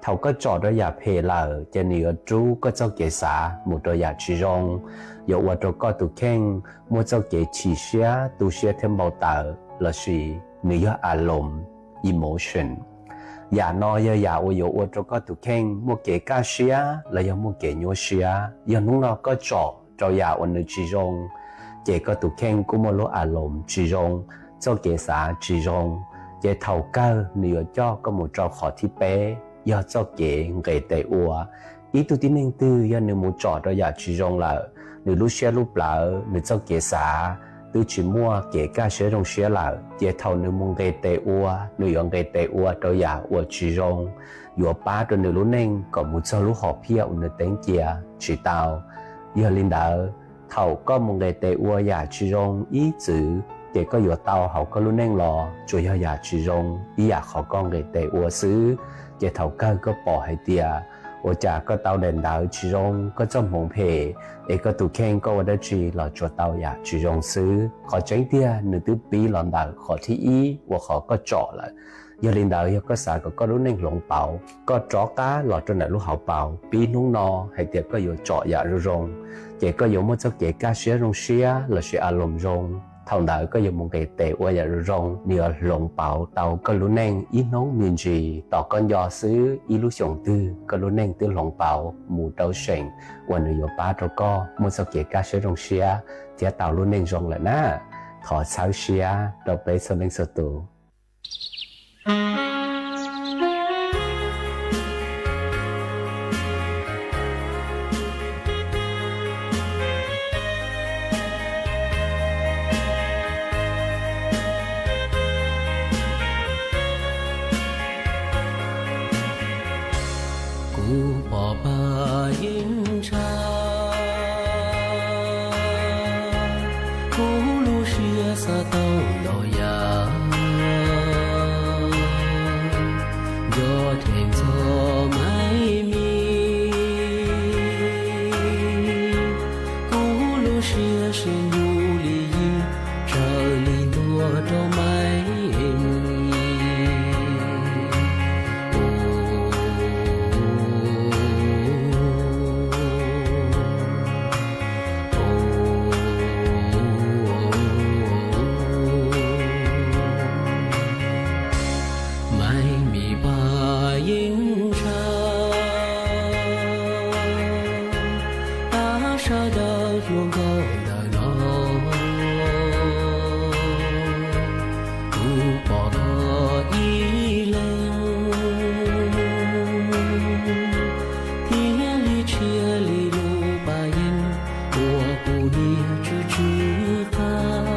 Thaum koj tsom rau yam phem lawm, ces nws yuav rub koj txoj kev xav mus rau yam tsis zoo, yuav ua rau koj tus kheej muaj txoj kev chim siab, tu siab thiab npau taws, lossis nws yog a loos, emotion. Yam no yog yam uas yuav ua rau koj tus kheej muaj kev kaj siab los yog muaj kev nyuaj siab. Yog hnub no koj tsom rau yam uas nws tsis zoo, ces koj tus kheej kuj muaj lub a loos tsis zoo, txoj kev xav tsis zoo, ces thaum kawg nws yuav coj koj mus rau qhov thib peb, yog txoj kev nqes tes ua. Ib tug tib neeg twg yog nws mus tsom rau yam tsis zoo lawm, nws lub siab lub plawv, nws txoj kev xav twb tsis muaj kev kaj siab zoo siab lawm, ces thaum nws mus nqes tes ua, nws yuav nqes tes ua rau yam uas tsis zoo, yuav pab rau nws lub neej kom mus txog lub hom phiaj uas nws teev cia tsis tau. Yog li ntawd, thaum koj mus nqes tes ua yam tsis zoo ib txwm, ces koj yuav tau hauv koj lub neej los tsuas yog yam tsis zoo ib yam qhov koj nqes tes ua xwb. Ces thaum kawg koj pom hais tias ua cas koj tau daim ntawv tsis zoo, koj txoj hmoov phem, es koj tus kheej koj ua dab tsi los tsuas tau yam tsis zoo xwb. Qhov tseeb tiag nws twb pib los ntawm qhov thib ib uas qhov koj tsom lawm. Yog li ntawd, yog koj xav kom koj lub neej hloov pauv, koj rov qab los rau ntawm lub hauv paus, pib hnub no hais tias koj yuav tsom yam zoo zoo, ces koj yuav muaj txoj kev kaj siab zoo siab lossis a loos zoo. Thaum ntawd koj yuav mus nqes tes ua yam zoo zoo, nws yuav hloov pauv tau koj lub neej ib hnub me ntsis. Tos koj nco xwb, ib lub xyoos twg koj lub neej twb hloov pauv mus rau seem uas nws yuav pab rau koj muaj txoj kev kaj siab zoo siab thiab tau lub neej zoo lawm na. Thov txhawb siab rau peb txhua leej txhua tus. Kuv pom pab yeej ntshai, kuv lub siab xav tau ntau yam, nco dheev txog Maiv Mis. Kuv lub siab sib ntuj li yig, raws li ntuag rau Maiv Mis. Maiv Mis pab yeej ntshai, pab sawv daws hluas nkauj ntawm no, kuv pom koj ib leeg, thiaj li tshiab li lub pab yeej uas kuv niaj tsw tsw qab.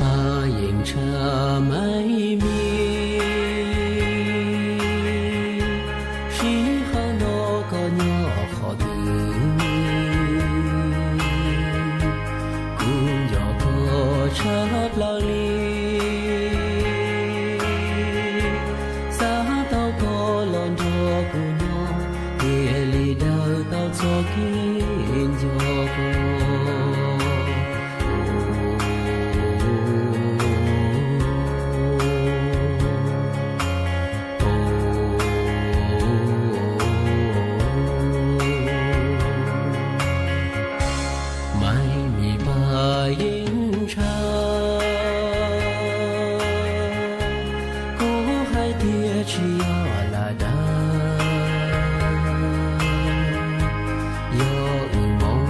Pab yeej ntshai Maiv Mis, sij hawm no koj nyob qhov twg? Kuv nco koj tshaj plaws li, xav tau koj los nrog kuv nyob, thiaj li daws tau txoj kev nco koj. Maiv Mis pab yeej ntshai, kuv hais tias tsis yog lam dag, yog wb moo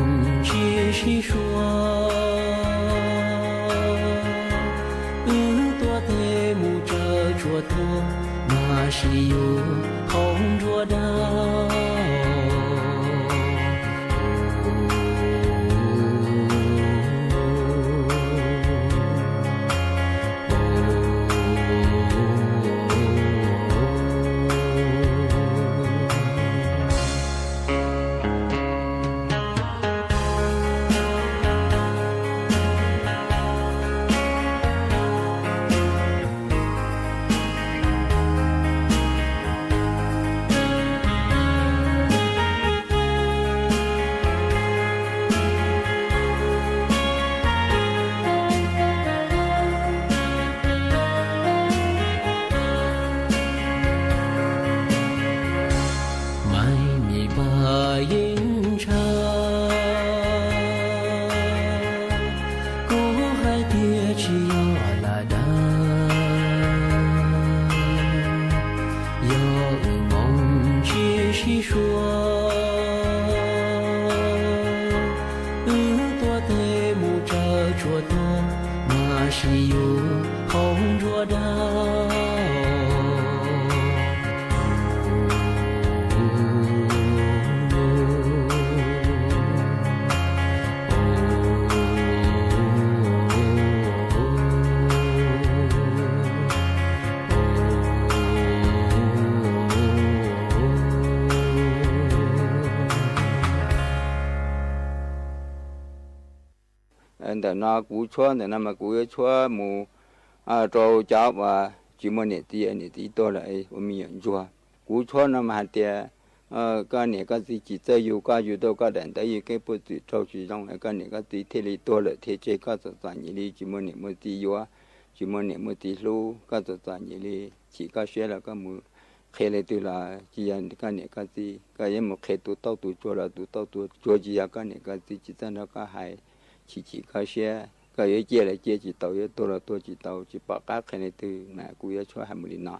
Ntawm no kuv tshuab ntawm no mas kuv yuav tshuab mus rau cov uas tsis muaj niam txiv, niam txiv tuag lawm ua me nyuam ntsuag. Kuv tshuab no mas hais tias koj niam koj txiv tsis txawj yug koj, yug tau koj daim ntawv yug kev puj txwm raug tsis zoo, koj niam koj txiv thiaj li tuag lawm thiaj tseg koj txom txom nyem li tsis muaj niam muaj txiv yuav, tsis muaj niam muaj txiv hlub, koj txom txom nyem li chim koj siab los koj mus qhia leej twg los tsis yog koj niam koj txiv. Koj yuav mus qhia tus tauj tus tsuag los tus tauj tus tsuag tsis yog koj niam koj txiv, tsis txawj nrog koj hais, chim chim koj siab. Koj yuav ciaj los ciaj tsis tau, yuav tuag los tuag tsis tau, tsis pom qab qhia leej twg mas kuv yuav tshuab hais mus li no.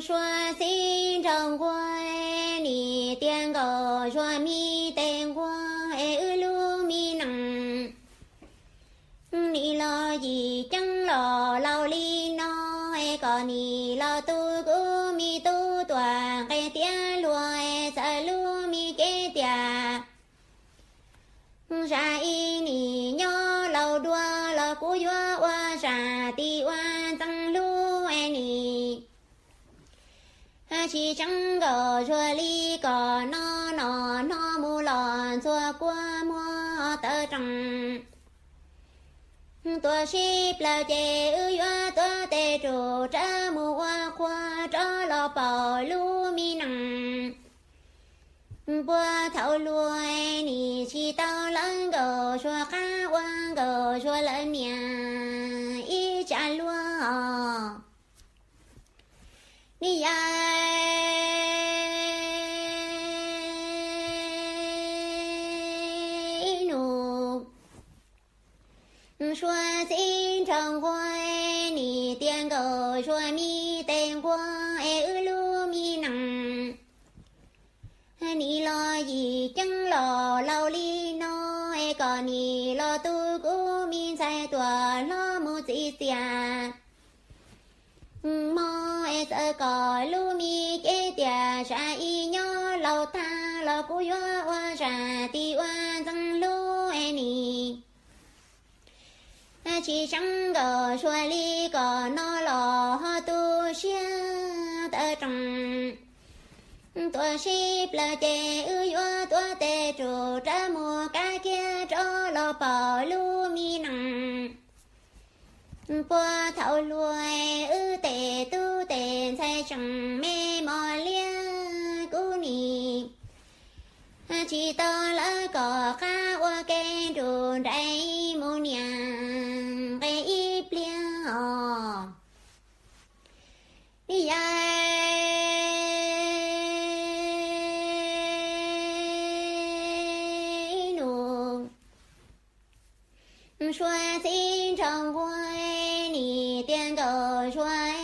Suav txiv nraug nquag, nim tiav nkaus suav me tes nquag es wb lub me nees. Nim los yim ceeb los laus li no, es kom nim los tu kuv me tub tuam nqe tiav luag, es txawm lub me cev tiam zam ib nim nyob laus dua los kuv yuav ua zam tis ua ntxeev hlub es nim tsis tseeb nkaus suav li kom no no no mus los ntxuag kua muag tawv roos. Tuam sib plaws ces wb yuav tuav tes rus rov mus ua qhua rov los paum lub me nees. Puag thaum luag nim tsis tau lawv nkaus suav qab ua nkaus suav lawv niam ib tsav luag os. Ni yam ib nus suav txiv nraug nquag, nim tiav nkaus suav me tes nquag es wb lub me nees. Nim los yim ceeb los laus li no, es kom nim los tu kuv me ntxhais tuam hlob mus txiv txias. Hmo es txawm kom lub me cev tiam zam ib nyob laus tag los kuv yuav ua zam tis ua ntxeev hlub es nim tsis tseeb nkaus suav li kom no los ho tu siab tawv roos. Tuam sib plaws ces wb yuav tuav tes rus rov mus kab kiag rov los paum lub me nees. Puag thaum hluas wb tes tub tes ntxhais tseem me mos liab kuv nim tsis tau lawv kom qab ua ke nrus nraim mus niam nqe ib pliag os. Ni yam ib nus suav txiv nraug nquag, nim tiav nkaus suav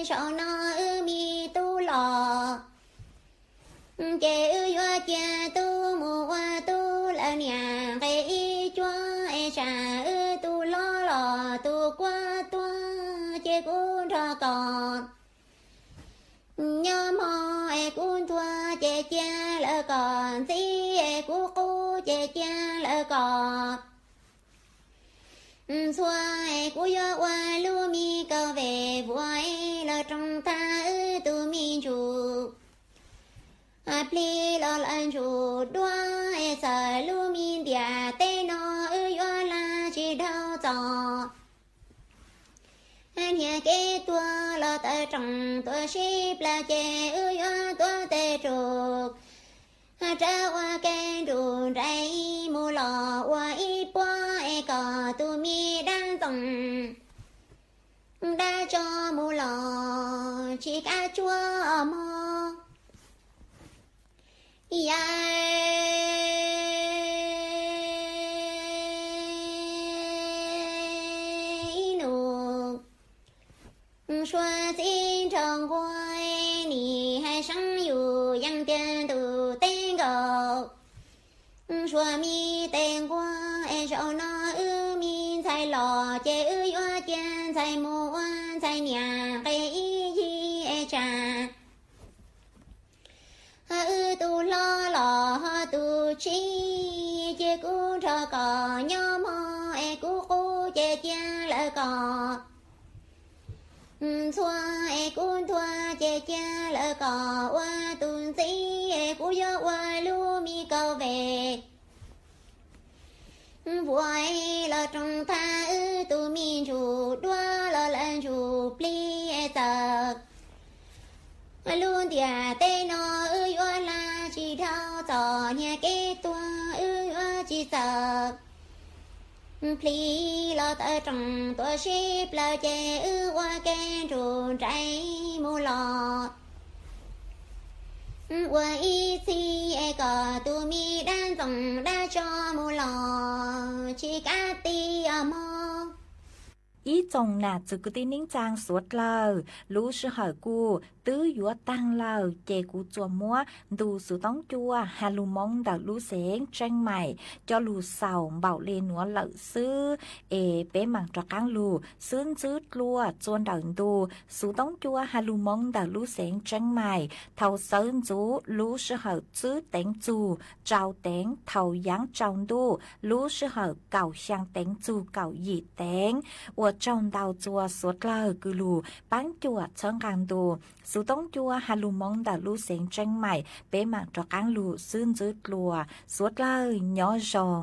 saum no wb me tub los. Ces wb yuav cia tub mus ua tub lawv niam nqe ib cuab es tsam wb tub hlob los kom nyob hmo es kuv ntuag ces cia lawv kom ntxib es kuv qub ces cia lawv kom ntxhua es kuv yuav ua lub me kaum vej vuas es los roos tag wb tus me ntsuj plig los lawv ntsuj duab es txawm lub me ntiaj teb no wb yuav laj tsis dhau txog niag kev tuag los tawm roos tuaj sib plaws ces wb yuav tuav tes rug rau ua ke nrug nraim mus los ua ib puab es kom tus me dab ntxoov dab tso mus los tsis kav tsua mog. Yam ib nus suav txiv nraug nquag, nim hais seeb yus yeej tiag ntuj teb nkaus. Suav me tes nquag es zaum no wb me ntxhais los ces wb yuav cia ntxhais mus ua ntxhais niam nqe ib yig es tsam wb tus hlob los ho tus tsib, cia kuv nrog kom nyob hmo es kuv qub ces cia lawv kom ntxhua es kuv ntuag ces cia lawv kom ua tus ntxib es kuv yuav ua lub me kaum vej vuas los roos tag wb tus me ntsuj duab los lawv ntsuj plig txawm lub ntiaj teb no wb yuav laj tsis dhau txog niag kev tuag wb yuav tsis txawm plig los tawm roos tuaj sib plaws ces wb ua ke nrug nraim mus los ua ib txhis es kom tus me dab ntxoov dab tso mus los tsis kav ti os mog. Ib tsoom nam txwv kwv tij neej tsaa suav dlawg, lub sij hawm kuj twb yuav taag lawm ces kuv tsuas muab ntu xuv toob cua Has Lug Moov ntawm lub xeev Tseeb Maim coj lug xaus npaum le nuav lawm xwb, es peb maam rov qaab lug xwb ntxwb dlua txua ntawm ntu xuv toob cua Has Lug Moov ntawm lub xeev Tseeb Maim thaus xawv ntxuv lub sij hawm tswb teev txug tsau teev thaus yaav tsau ntuj lub sij hawm kaum xyaa teev txug kaum yim teev. Ua tsaug ntau txua suav dlawg kws lug paab cuam txhawb nqaa ntu xuv toob cua Has Lug Moov ntawm lub xeev Tseeb Maim, peb maam rov qaab lug xwb ntxwb dlua, suav dlawg nyob zoo.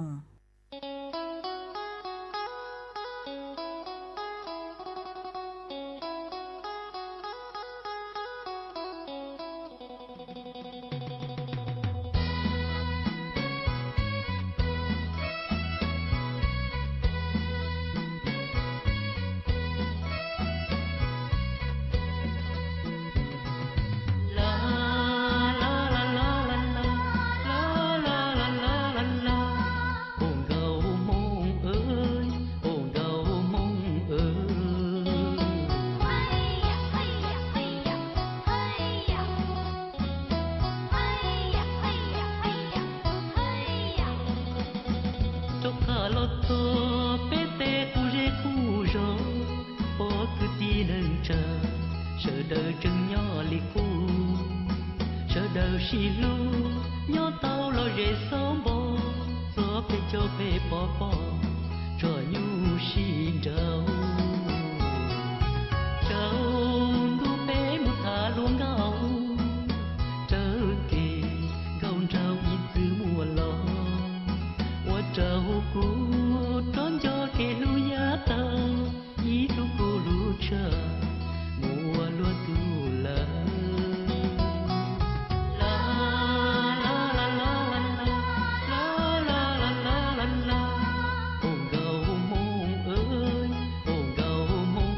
Rau qhov los txog peb tej qub zej qub zos, pog kwv tij neej tsa, sawv daws tseem nyob li qub. Sawv daws sib hlub nyob tau los ze xob npo, txog peb caug peb pov pob, tsom nyuj sib nraus. Tsaus ntuj peb mus tham hluas nkauj, raws kev nkauj nraug ib txwm muaj los, ua rau kuv rov nco kev hlub yav tag, ib tug kuv lub tshaj mus ua luag tug lawm. Ua nkauj hmoob, ua nkauj hmoob.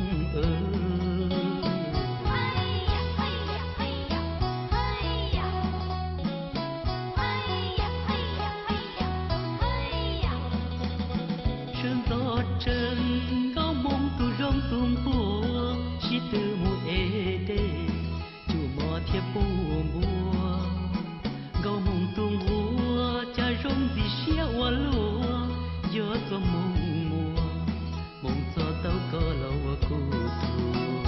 Sawv ntxov tsees nkauj hmoob tus zoo tus nquag, sib tw mus ev dej, tsuj mov thiab pub npua. Nkauj hmoob tus nquag cas zoo ntxim siab ua luaj, yog txoj hmoo muag, hmoov txog tau koj los ua kuv tug.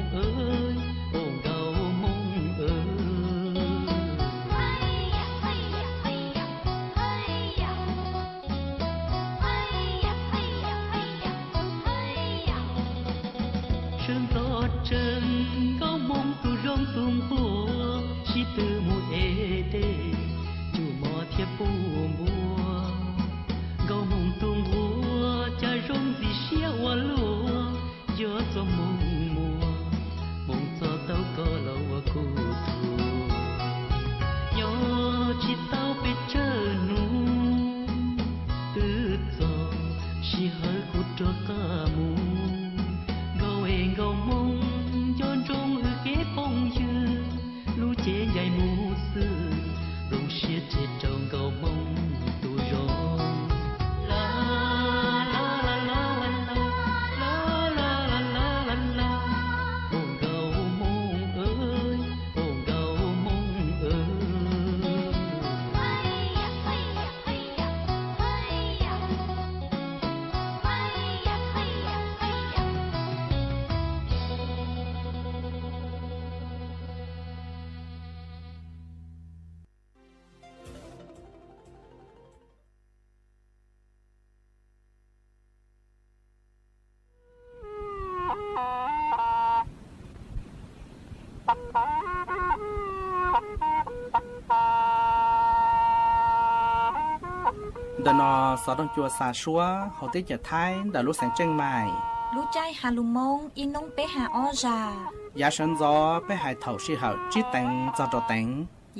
Hmoob aw, o nkauj Hmoob aw. Sawv ntxov tsees nkauj Hmoob tus zoo tus nquag, sib tw mus ev dej, tsuj mov thiab pub npua. Nkauj Hmoob tus nquag cas zoo ntxim siab ua luaj, yog txoj Hmoob muaj, Hmoob txoj tau koj los ua kuv txhua. Nyob tsis tau pes tsawg hnub, twb txog sij hawm kuv rov qab mus. Nkauj es nkauj Hmoob, nco ntsoov wb kev phooj ywg, lub cev ncaim mus xwb, zoo siab tseg rau nkauj Hmoob tus zoo. Ntawm no xov tooj cua xa suab hauv teb chaws Thaib ntawm lub xeev Tseej Maim. Lub caij ha lus Moob ib hnub peb ha ob zag. Yav sawv ntxov peb hais thaum sij hawm tsib teev txog rau teev.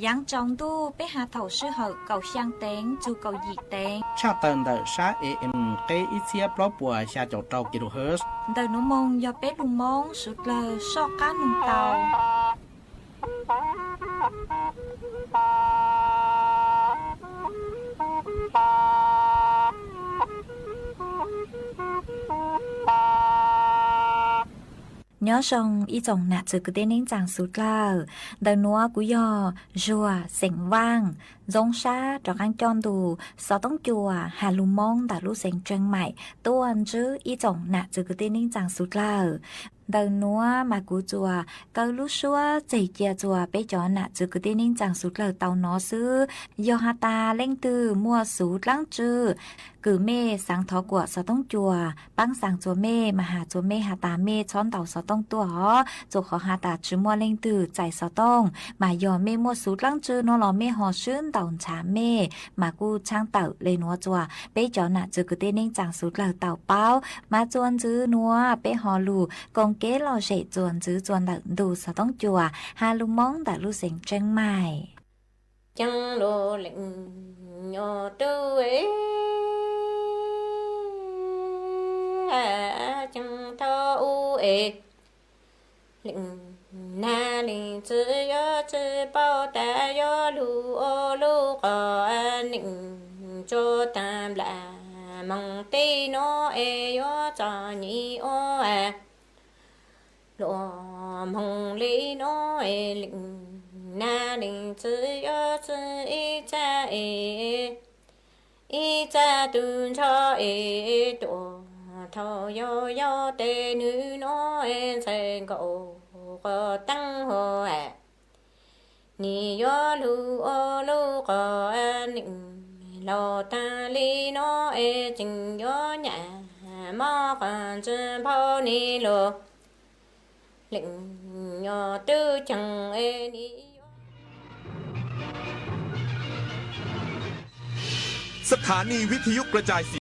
Yaav tsaus ntuj peb ha thaum sij hawm kaum xyaa teev txug kaum yim teev. Tshaj tawm ntawm sab A M qeb ib txhiab plaub puas xya caum rau kilohertz. Ntawm nuav moog yog peb lus Moob suav dlawg soj qab moog tau. Nyob zoo ib tsoom nam txwv kwv tij neej tsaa suav dlawg, ntawm nuav kuv yog Zuag xeem Vaaj, ntxoov sab rov qaab coj ntu xov tooj cua ha lug Moob ntawm lub xeev Tseeg Maim tuaj ntsib ib tsoom nam txwv kwv tij neej tsaa suav dlawg. Ntawm nuav mas kuv tsuas kaw lub suab txeg cia txuas peb cov nam txwv kwv tij neej tsaa suav dlawg tau nov xwb. Yog has tas leej twg muaj xuv dlaab tsi, kws mej xaav thov kuam xov tooj cua, paab xaav txuas mej mas has txuas mej has tas mej txhob ntaus xov tooj tuaj os, txuas qhov has tas tsi muaj leej twg txais xov tooj. Mas yog mej muaj xuv dlaab tsi nuav los mej ho swb ntaus ntshav mej mas kuj tshaab tawm le nuav txuas peb cov nam txwv kwv tij neej tsaa suav dlawg tau paub. Mas txuas ntxiv nuav peb ho lug koom kev lom zem txuas ntxiv txuas ntawm ntu xov tooj cua ha lug Moob ntawm lub xeev Tseeg Maim. Ceeb lug leej nyuas tub, ceeb thaub ub es leej nab leej txiv yuav tsi paub tas yuav lug ua lub qhov neej tsuas taag nplam moog teb nuav es yuav txom nyem ua luas moog le nuav es leej nab leej txiv yuav tsi ib txha es ib txha tug ntsho es tuam thaum yau yau tes nwg nuav es ntxhais nkaum quas teev hua. Nwg yuav lug ua lub qhov neej laug taag le nuav es tseem yuav nyam mob qhov ntsis npau nwg lug leej nyuas tub ceeb es nwg yuav สถานีวิทยุกระจายเสียง